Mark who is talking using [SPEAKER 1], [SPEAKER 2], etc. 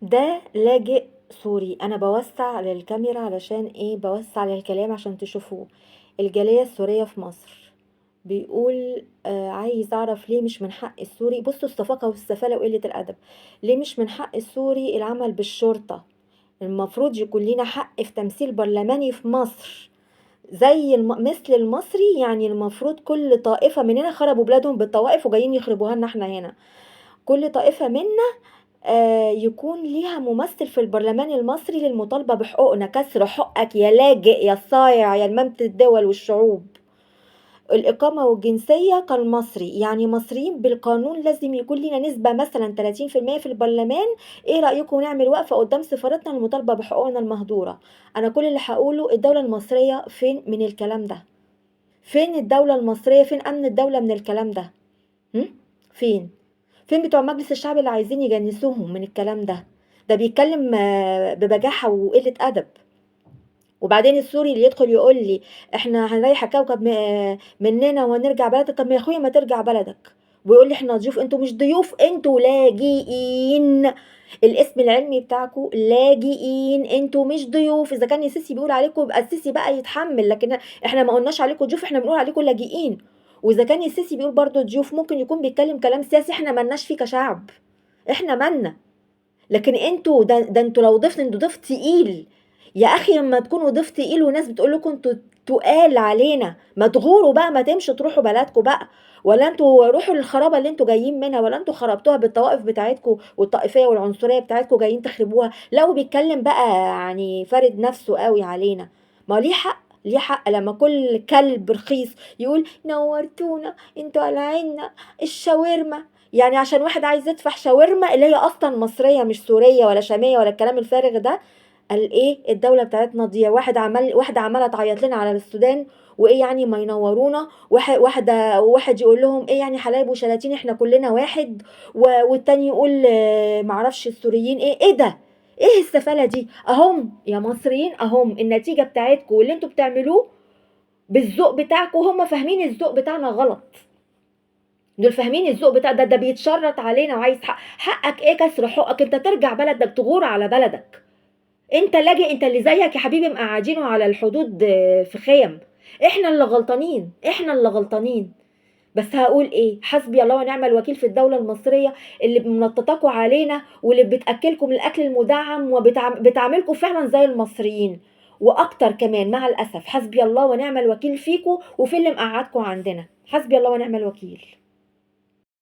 [SPEAKER 1] ده لاجئ سوري. انا بوسع للكاميرا علشان ايه؟ بوسع للكلام عشان تشوفوه. الجالية السورية في مصر بيقول عايز اعرف ليه مش من حق السوري، بصوا الصفاقة والسفالة وقلة الادب، ليه مش من حق السوري العمل بالشرطة؟ المفروض يكون لينا حق في تمثيل برلماني في مصر زي مثل المصري. يعني المفروض كل طائفة مننا، خربوا بلادهم بالطوائف وجايين يخربوها لنا احنا هنا، كل طائفة منا يكون ليها ممثل في البرلمان المصري للمطالبة بحقوقنا. كسر حقك يا لاجئ يا صايع يا لمامة الدول والشعوب. الإقامة والجنسية كالمصري، يعني مصريين بالقانون لازم يكون لينا نسبة مثلا 30% في البرلمان. ايه رأيكم نعمل وقفة قدام سفارتنا للمطالبة بحقوقنا المهدورة؟ أنا كل اللي هقوله، الدولة المصرية فين من الكلام ده؟ فين الدولة المصرية؟ فين أمن الدولة من الكلام ده؟ هم؟ فين؟ فين بتوع مجلس الشعب اللي عايزين يجنسوهم من الكلام ده؟ ده بيتكلم ببجاحة وقلة أدب. وبعدين السوري اللي يدخل يقول لي احنا هنريح الكوكب مننا ونرجع بلدك، طب ما يا اخويا ما ترجع بلدك. ويقول لي احنا ضيوف، انتوا مش ضيوف، انتوا لاجئين. الاسم العلمي بتاعكم لاجئين، انتوا مش ضيوف. اذا كان السيسي بيقول عليكم يبقى السيسي بقى يتحمل، لكن احنا ما قلناش عليكم ضيوف، احنا بنقول عليكم لاجئين. واذا كان السيسي بيقول برضو ضيوف، ممكن يكون بيتكلم كلام سياسي احنا مالناش فيه كشعب، احنا مالنا. لكن انتوا ده انتوا لو ضيف، انتوا ضيف تقيل يا اخي. لما تكونوا ضيف تقيل وناس بتقول لكم انتوا تقال علينا، ما تغوروا بقى، ما تمشوا تروحوا بلدكم بقى، ولا انتوا روحوا للخرابه اللي انتوا جايين منها، ولا انتوا خربتوها بالطوائف بتاعتكم والطائفية والعنصريه بتاعتكم جايين تخربوها. لو بيتكلم بقى يعني فارد نفسه قوي علينا، ما ليه حق، ليه حق لما كل كلب رخيص يقول نورتونا انتوا قلعنا الشاورما. يعني عشان واحد عايز يدفع شاورما اللي هي اصلا مصرية مش سورية ولا شامية ولا الكلام الفارغ ده، قال ايه الدولة بتاعتنا دي. واحدة عماله تعيط لنا على السودان وايه يعني ما ينورونا، واحد يقول لهم ايه يعني حلايب وشلاتين احنا كلنا واحد، والتاني يقول معرفش السوريين ايه. ايه ده؟ ايه السفاله دي؟ اهم يا مصريين، اهم النتيجة بتاعتكم واللي انتوا بتعملوه بالذوق بتاعكم. هم فاهمين الذوق بتاعنا غلط، دول فاهمين الذوق بتاع ده، ده بيتشرط علينا وعايز حق. حقك ايه؟ كسر حقك. انت ترجع بلدك، تغور على بلدك. انت لاجئ، انت اللي زيك يا حبيبي مقعدينه على الحدود في خيم. احنا اللي غلطانين، احنا اللي غلطانين. بس هقول ايه، حسبي الله ونعم الوكيل في الدولة المصرية اللي منططاكوا علينا واللي بتأكلكم الاكل المدعم وبتعاملكم فعلا زي المصريين واكتر كمان مع الاسف. حسبي الله ونعم الوكيل فيكم وفي اللي مقعدكم عندنا. حسبي الله ونعم الوكيل.